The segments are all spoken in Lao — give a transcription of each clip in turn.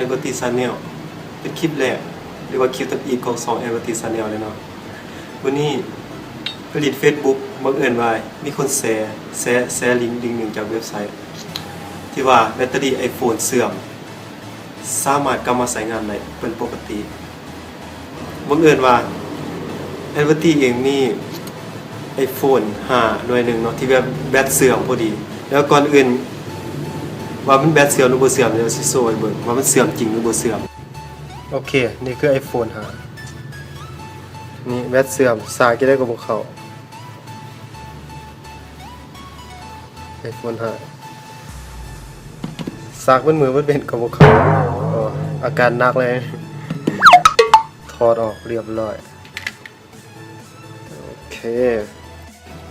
Adverty Channel ເປັນຄລິບແລກ ຫຼືວ່າຄລິບທຳອິດຂອງຊ່ອງ Adverty Channel ເລີຍເນາະ. ມື້ນີ້ໄປຫຼິ້ນ Facebook ບັງເອີນວ່າມີຄົນແຊ ແຊ ແຊລິງລິງໜຶ່ງຈາກເວັບໄຊທີ່ວ່າແບັດເຕີຣີ iPhone ເສື່ອມ ສາມາດກັບມາໃຊ້ງານໄດ້ເປັນປົກກະຕິ. ບັງເອີນວ່າ Adverty ເອງມີ iPhone ຫ້າ ໜ່ວຍໜຶ່ງເນາະ ທີ່ແບບແບັດເສື່ອມພໍດີ. ແລ້ວກ່ອນອື່ນ ວ່າມັນແບັດເສື່ອມຫຼືບໍ່ເສື່ອມ ດຽວຊິໂຊໃຫ້ເບິ່ງວ່າມັນເສື່ອມຈິງຫຼືບໍ່ເສື່ອມ. ໂອເຄ ນີ້ຄື iPhone ຫ້າ ນີ້ແບັດເສື່ອມ ສາກຈັ່ງໃດກໍບໍ່ເຂົ້າ. iPhone ຫ້າ ສາກເບິດມື້ເບິດເວັນກໍບໍ່ເຂົ້າ. ອໍ ອາການໜັກເລີຍ ຖອດອອກລຽບຮ້ອຍ. ໂອເຄ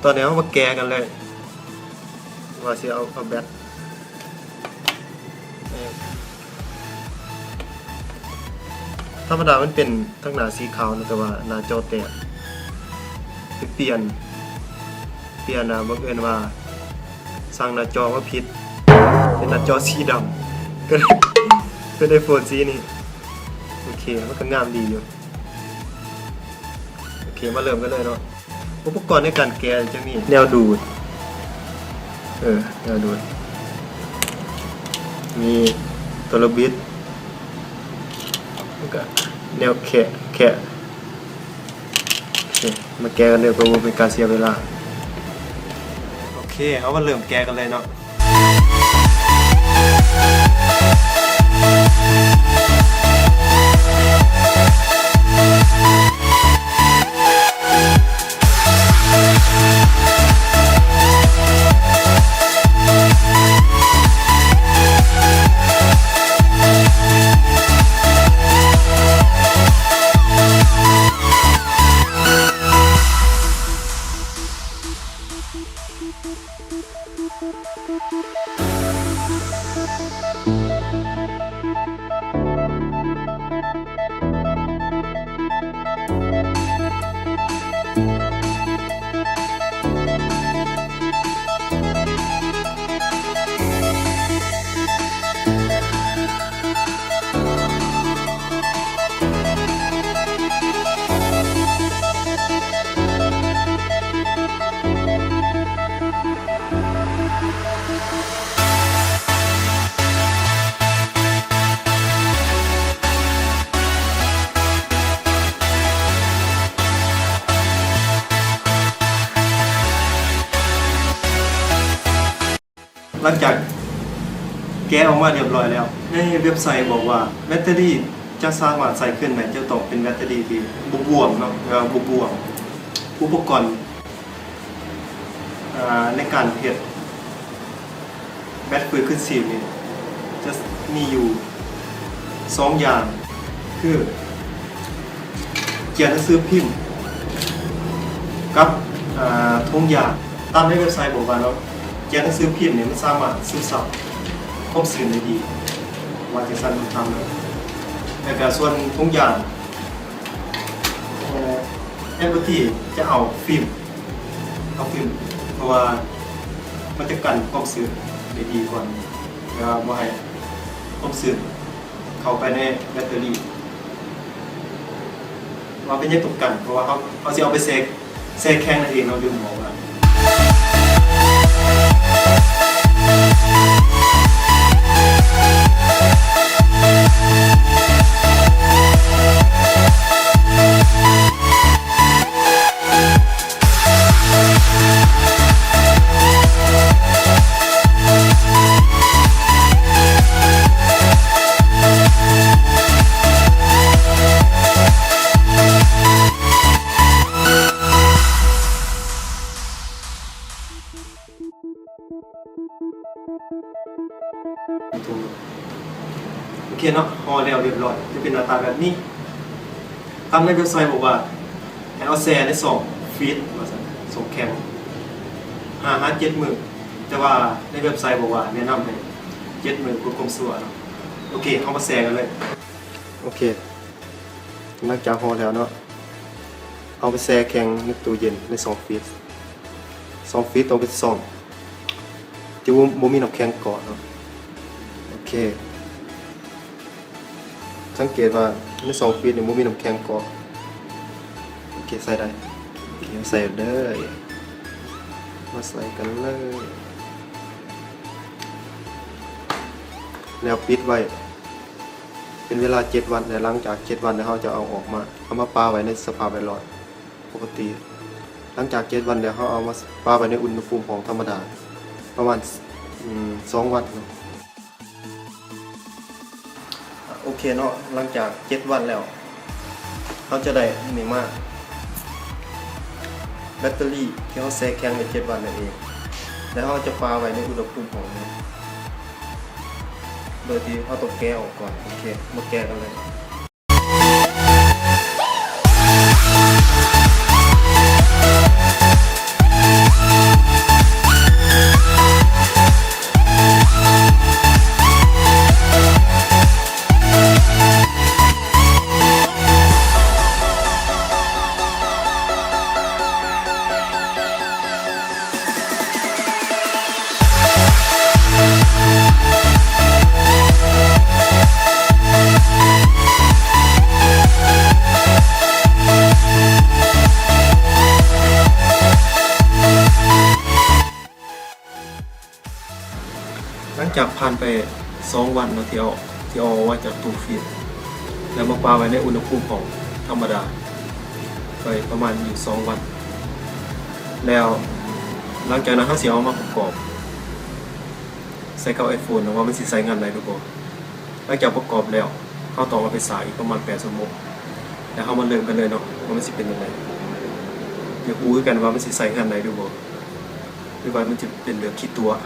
ຕອນນີ້ເຮົາມາແກະກັນເລີຍ ວ່າຊິເອົາ ເອົາແບັດ ທຳມະດາມັນເປັນທາງໜ້າສີຂາວເນາະ ແຕ່ວ່າໜ້າຈໍແຕກ ໄປປ່ຽນ ປ່ຽນ ອ່າ ບັງເອີນວ່າສັ່ງໜ້າຈໍມາຜິດ ເປັນໜ້າຈໍສີດຳ ກໍເລີຍເປັນ iPhone ສີນີ້. ໂອເຄ ມັນກໍງາມດີຢູ່. ໂອເຄ ມາເລີ່ມກັນເລີຍເນາະ. ອຸປະກອນໃນການແກະຈະມີແນວດູດ ເອີ ແນວດູດ ມີຕົວລະບິດ ແລ້ວກະແນວແຄະ ແຄະ. ໂອເຄ ມາແກະກັນເລີຍ ເພື່ອບໍ່ເປັນການເສຍເວລາ. ໂອເຄ ເຮົາມາເລີ່ມແກະກັນເລີຍເນາະ. ຫຼັງຈາກແກະອອກມາຮຽບຮ້ອຍແລ້ວ ໃນເວັບໄຊບອກວ່າແບັດເຕີຣີຈະສາມາດໃຊ້ຄືນໄດ້ ຈະຕ້ອງເປັນແບັດເຕີຣີທີ່ບໍ່ບວມເນາະ ແປວ່າບໍ່ບວມ. ອຸປະກອນ ອ່າ ໃນການເຮັດແບັດຟື້ນຄືນຊີບນີ້ ຈະມີຢູ່ສອງຢ່າງ ຄື ກຽນໜັງສືພິມກັບ ອ່າ ຖົງຢາງ. ຕາມໃນເວັບໄຊບອກວ່າເນາະ ກຽນໜັງສືພິມນີ້ມັນສາມາດຊຶມຊັບຄວາມຊື້ນໄດ້ດີ ວ່າຈັ່ງຊັ້ນເນາະ. ແລ້ວກະສ່ວນຖົງຢາງ ເອີ ແອັດເວີຕີຈະເອົາຟິມ ເອົາຟິມ ເພາະວ່າມັນຈະກັນຄວາມຊື້ນໄດ້ດີກວ່າ ແປວ່າບໍ່ໃຫ້ຄວາມຊື້ນ ເຂົ້າໄປໃນແບັດເຕີຣີ. ວ່າເປັນຫຍັງຕ້ອງກັນ ເພາະວ່າເຮົາ ເຮົາຊິເອົາໄປແຊ່ ແຊ່ແຂງນັ້ນເອງ ເຮົາລືມບອກວ່າ. ໂອເຄເນາະ ຫໍ່ແລ້ວຮຽບຮ້ອຍ ຈະເປັນໜ້າຕາແບບນີ້. ຕາມໃນເວັບໄຊບອກວ່າ ໃຫ້ເອົາແຊ່ໃນຊ່ອງຟຣີດ ວ່າຊັ້ນ ຊ່ອງແຂງ ຫ້າຫາເຈັດມື້ ແຕ່ວ່າໃນເວັບໄຊບອກວ່າແນະນຳໃຫ້ເຈັດມື້ເພື່ອຄວາມຊົ່ວເນາະ. ໂອເຄ ເຮົາມາແຊ່ກັນເລີຍ. ໂອເຄ ຫຼັງຈາກຫໍ່ແລ້ວເນາະ ເອົາໄປແຊ່ແຂງໃນຕູ້ເຢັນ ໃນຊ່ອງຟຣີດ. ຊ່ອງຟຣີດຕ້ອງເປັນຊ່ອງທີ່ບໍ່ ບໍ່ມີນ້ຳແຂງເກາະເນາະ. ໂອເຄ ສັງເກດວ່າໃນຊ່ອງຟີດນີ້ບໍ່ມີນ້ຳແຂງເກາະ. ໂອເຄ ໃສ່ໄດ້. ໂອເຄ ໃສ່ເລີຍ. ມາໃສ່ກັນເລີຍ ແລ້ວປິດໄວ້ເປັນເວລາເຈັດວັນ. ແລະ ຫຼັງຈາກເຈັດວັນແລ້ວ ເຮົາຈະເອົາອອກມາ ເອົາມາປະໄວ້ໃນສະພາບແວດລ້ອມ ປົກກະຕິ. ຫຼັງຈາກເຈັດວັນແລ້ວ ເຮົາເອົາມາປະໄວ້ໃນອຸນຫະພູມຫ້ອງທຳມະດາ ປະມານ ອືມ ສອງວັນເນາະ. ໂອເຄເນາະ, ຫຼັງຈາກເຈັດວັນແລ້ວ ເຮົາຈະໄດ້ນີ້ມາ ແບັດເຕີຣີທີ່ເຮົາແຊ່ແຂງໄວ້ເຈັດວັນນັ້ນເອງ ແລ້ວເຮົາຈະປະໄວ້ໃນອຸນຫະພູມຫ້ອງນີ້ ໂດຍທີ່ເຮົາຕ້ອງແກະອອກກ່ອນ. ໂອເຄ ມາແກະກັນເລີຍ. ຫຼັງຈາກຜ່ານໄປສອງວັນເນາະ ທີ່ເອົາ ທີ່ເອົາອອກມາຈາກຕູ້ຟີດ ແລ້ວມາປະໄວ້ໃນອຸນຫະພູມຫ້ອງທຳມະດາໄປປະມານຢູ່ສອງວັນ ແລ້ວຫຼັງຈາກນັ້ນເຮົາຊິເອົາມາປະກອບໃສ່ກັບໄອໂຟນເນາະ ວ່າມັນຊິໃຊ້ງານໄດ້ຫຼືບໍ່. ຫຼັງຈາກປະກອບແລ້ວ ເຮົາຕ້ອງເອົາໄປສາກອີກປະມານແປດຊົ່ວໂມງ ແລ້ວເຮົາມາເລີ່ມກັນເລີຍເນາະ ວ່າມັນຊິເປັນຈັ່ງໃດ. ຢາກຮູ້ຄືກັນວ່າມັນຊິໃຊ້ງານໄດ້ຫຼືບໍ່ ຫຼືວ່າມັນຈະເປັນເລື່ອງຂີ້ຕົວະ.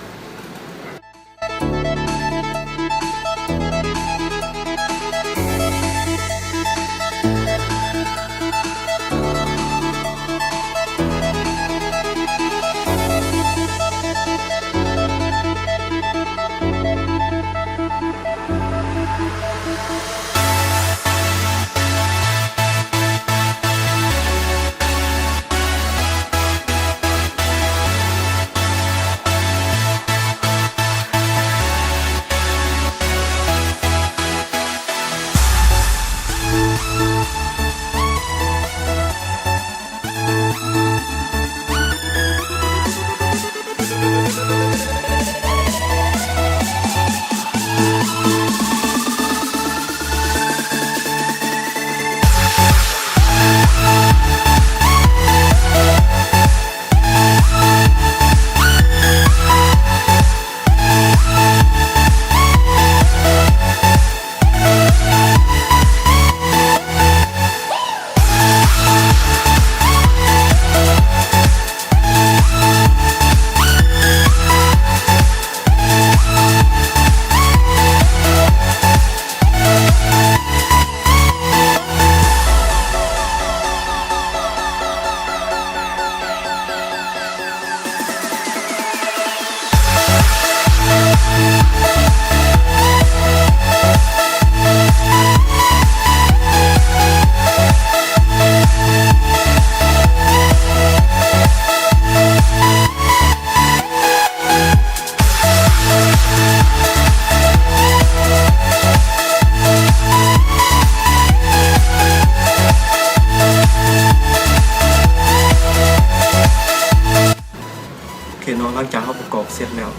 ໂອເຄເນາະ, ຫຼັງຈາກເຮົາປະກອບເສັດແລ້ວ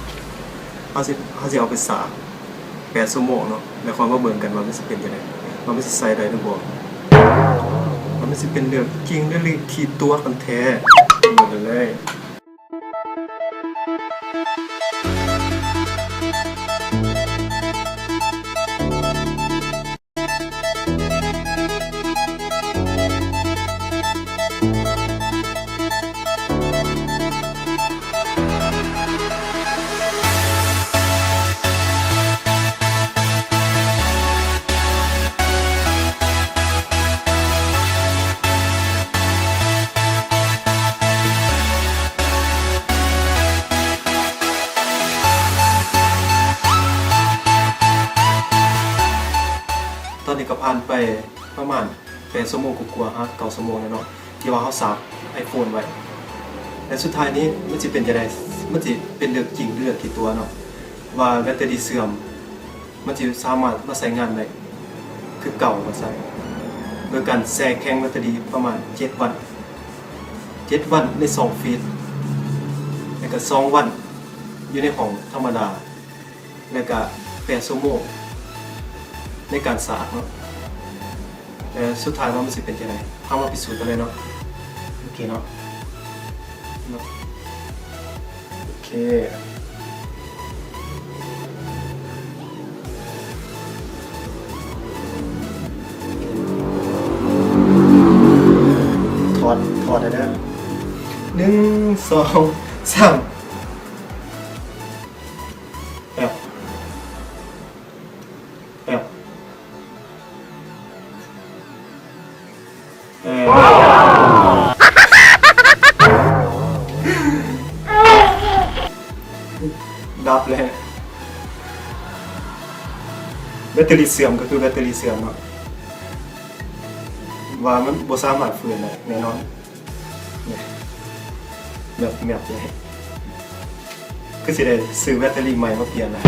ເຮົາຊິ ເຮົາຊິເອົາໄປສາກແປດຊົ່ວໂມງເນາະ ແລ້ວຄ່ອຍມາເບິ່ງກັນວ່າມັນຊິເປັນຈັ່ງໃດ ວ່າມັນຊິໃຊ້ໄດ້ຫຼືບໍ່ ວ່າມັນຊິເປັນເລື່ອງຈິງ ຫຼື ເລື່ອງຂີ້ຕົວະກັນແທ້. ເບິ່ງກັນເລີຍ. ຕອນນີ້ກໍຜ່ານໄປປະມານແປດຊົ່ວໂມງກວ່າໆ ຫາເກົ້າຊົ່ວໂມງແລ້ວເນາະ ທີ່ວ່າເຮົາສາກໄອໂຟນໄວ້ ແລະ ສຸດທ້າຍນີ້ມັນຊິເປັນຈັ່ງໃດ? ມັນຊິເປັນເລື່ອງຈິງ ຫຼື ເລື່ອງຂີ້ຕົວະເນາະ ວ່າແບັດເຕີຣີເສື່ອມ ມັນຊິສາມາດມາໃຊ້ງານໄດ້. ຄືເກົ່າວ່າຊັ້ນ ໂດຍການແຊ່ແຂງແບັດເຕີຣີປະມານເຈັດວັນ ເຈັດວັນໃນສອງເຟສ ແລ້ວກະສອງວັນຢູ່ໃນຫ້ອງທຳມະດາ ແລ້ວກະແປດຊົ່ວໂມງໃນການຊາດເນາະ. ແຕ່ສຸດທ້າຍວ່າມັນຊິເປັນຈັ່ງໃດ ເຮົາມາພິສູດກັນເລີຍເນາະ. ໂອເຄເນາະ ໂອເຄ ຖອດ ຖອດແລ້ວເດີ ໜຶ່ງ ສອງ ສາມ ແປັບ ແປັບ ເອີ ດັບເລີຍ ແບັດເຕີຣີເສື່ອມກໍຄືແບັດເຕີຣີເສື່ອມເນາະ ວ່າມັນບໍ່ສາມາດຟື້ນໄດ້ແນ່ນອນ. ແມັບ ແມັບເລີຍ ຄືຊິໄດ້ຊື້ແບັດເຕີຣີໃໝ່ມາປ່ຽນລະ.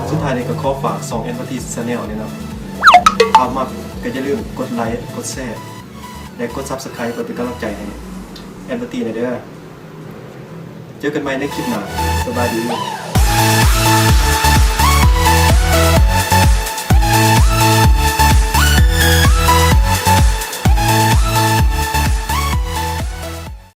ສຸດທ້າຍນີ້ກໍຂໍຝາກຊ່ອງ ແອັດເວີຕີ ແຊນແນລ ນີ້ເນາະ ຖ້າມັກກໍຢ່າລືມກົດໄລ ກົດແຊ ແລະ ກົດ ຊັບສະໄຄຣບ໌ ເພື່ອເປັນກຳລັງໃຈໃຫ້ແອັດເວີຕີແດ່ເດີ. ເຈີກັນໃໝ່ໃນຄລິບໜ້າ ສະບາຍດີ.